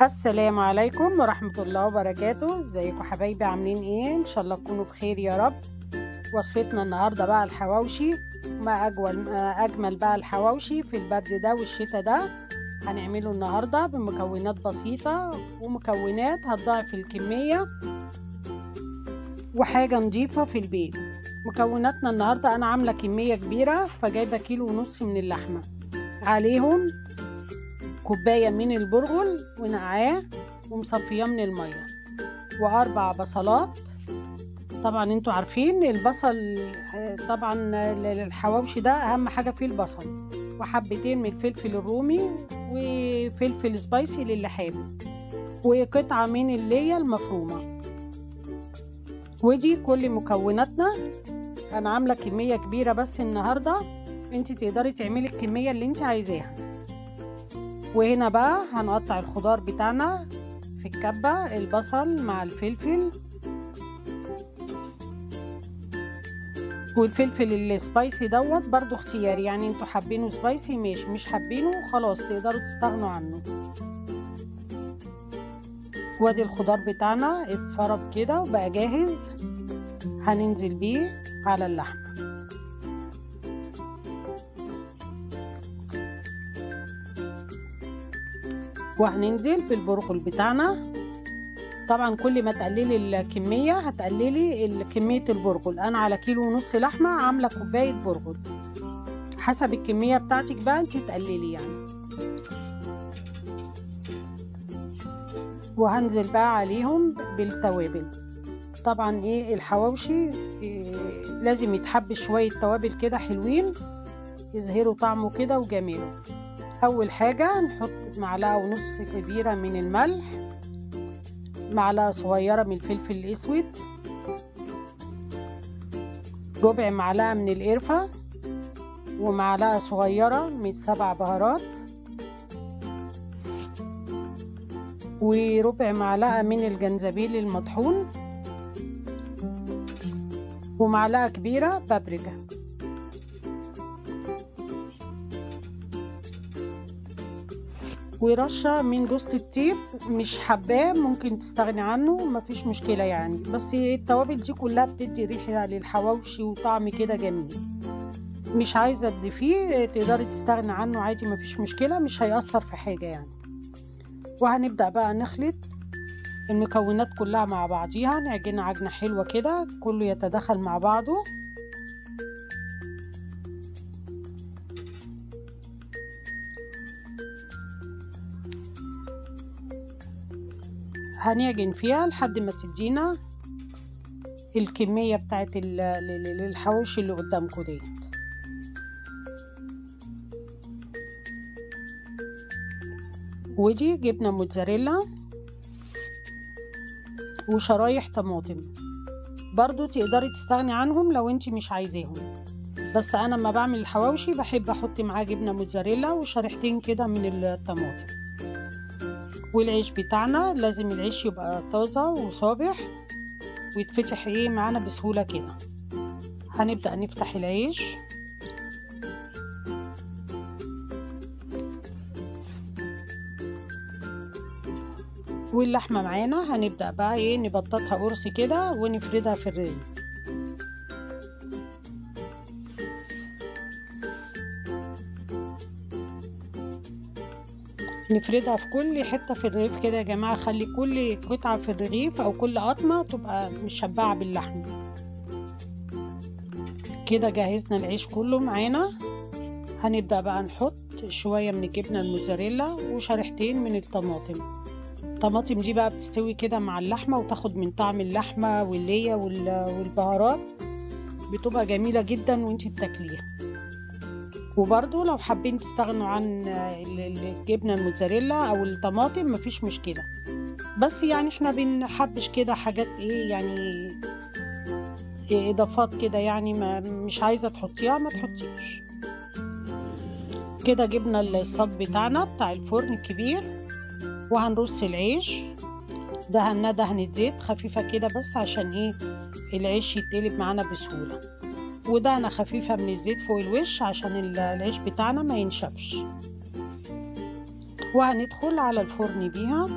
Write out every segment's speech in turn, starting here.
السلام عليكم ورحمة الله وبركاته. ازيكم حبايبي، عاملين ايه؟ ان شاء الله تكونوا بخير يا رب. وصفتنا النهارده بقى الحواوشي، ما اجمل بقى الحواوشي في البرد ده والشتاء ده. هنعمله النهارده بمكونات بسيطة ومكونات هتضاعف الكمية وحاجة نضيفة في البيت. مكوناتنا النهارده انا عاملة كمية كبيرة، فجايبة 1.5 كيلو من اللحمة، عليهم كوباية من البرغل ونقعاه ومصفياه من المية، و4 بصلات. طبعا انتوا عارفين البصل، طبعا الحواوشي ده اهم حاجة فيه البصل، وحبتين من الفلفل الرومي وفلفل سبايسي للي حابب، وقطعة من اللية المفرومة. ودي كل مكوناتنا. انا عاملة كمية كبيرة بس النهاردة، انت تقدري تعملي الكمية اللي انت عايزاها. وهنا بقى هنقطع الخضار بتاعنا في الكبة، البصل مع الفلفل والفلفل ال spicy دوت برضو اختياري، يعني انتوا حابينه spicy ماشي، مش حابينه خلاص تقدروا تستغنوا عنه. وادي الخضار بتاعنا اتفرم كده وبقى جاهز، هننزل بيه على اللحمة. وهننزل بالبرغل بتاعنا. طبعا كل ما تقللي الكمية هتقللي كمية البرغل. انا على 1.5 كيلو لحمة عاملة كوباية برغل، حسب الكمية بتاعتك بقى انت تقللي يعني. وهنزل بقى عليهم بالتوابل. طبعا ايه الحواوشي إيه لازم يتحب شوية توابل كده حلوين يظهروا طعمه كده وجماله. اول حاجة نحط 1.5 معلقة كبيرة من الملح، معلقة صغيرة من الفلفل الاسود، ربع معلقة من القرفة، ومعلقة صغيرة من 7 بهارات، وربع معلقة من الجنزبيل المطحون، ومعلقة كبيرة بابريكا. ورشة من جوزة الطيب، مش حباه ممكن تستغني عنه مفيش مشكلة يعني، بس التوابل دي كلها بتدي ريحة للحواوشي وطعم كده جميل. مش عايزة تضيفيه تقدري تستغني عنه عادي مفيش مشكلة، مش هيأثر في حاجة يعني. وهنبدأ بقى نخلط المكونات كلها مع بعضيها، نعجنها عجنة حلوة كده كله يتداخل مع بعضه. هنعجن فيها لحد ما تدينا الكمية بتاعت الحواوشي اللي قدامكم ديت. ودي جبنة موتزاريلا وشرايح طماطم، برضو تقدري تستغني عنهم لو انت مش عايزاهم، بس انا لما بعمل الحواوشي بحب احط معاه جبنة موتزاريلا وشريحتين كده من الطماطم. والعيش بتاعنا لازم العيش يبقى طازة وصابح ويتفتح ايه معانا بسهولة كده. هنبدأ نفتح العيش. واللحمة معانا هنبدأ بقى ايه نبططها قرص كده ونفردها في الرغيف. نفردها في كل حتة في الرغيف كده يا جماعة، خلي كل قطعة في الرغيف او كل قطمة تبقى مشبعة باللحمة كده. جهزنا العيش كله معانا. هنبدأ بقى نحط شوية من الجبنة الموتزاريلا وشريحتين من الطماطم. الطماطم دي بقى بتستوي كده مع اللحمة وتاخد من طعم اللحمة واللية والبهارات، بتبقى جميلة جدا وانتي بتاكليها. وبرضو لو حابين تستغنوا عن الجبنة الموتزاريلا او الطماطم مفيش مشكلة، بس يعني احنا بنحبش كده حاجات ايه يعني إيه اضافات كده يعني، ما مش عايزة تحطيها ما تحطيش. كده جبنا الصاج بتاعنا بتاع الفرن الكبير، وهنرص العيش. دهنا دهنة زيت خفيفة كده بس عشان ايه العيش يتقلب معانا بسهولة، ودهنة خفيفة من الزيت فوق الوش عشان العيش بتاعنا ما ينشفش. وهندخل على الفرن بيها.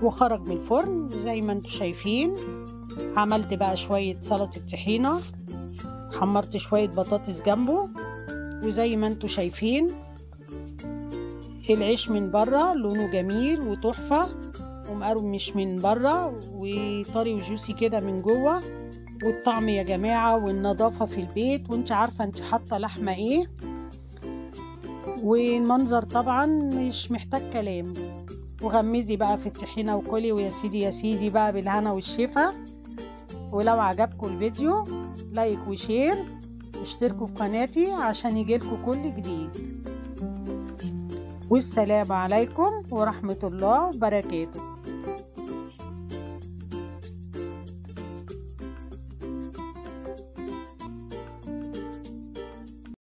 وخرج من الفرن زي ما انتم شايفين. عملت بقى شوية سلطة طحينة، حمرت شوية بطاطس جنبه، وزي ما انتم شايفين العيش من بره لونه جميل وتحفة ومقرمش من بره وطري وجوسي كده من جوه، والطعم يا جماعة والنظافة في البيت، وانت عارفة انت حاطة لحمة ايه، والمنظر طبعا مش محتاج كلام. وغمزي بقى في الطحينة وكلي، ويا سيدي يا سيدي بقى بالهنا والشفا. ولو عجبكم الفيديو like و share واشتركوا في قناتي عشان يجيلكم كل جديد. والسلام عليكم ورحمة الله وبركاته.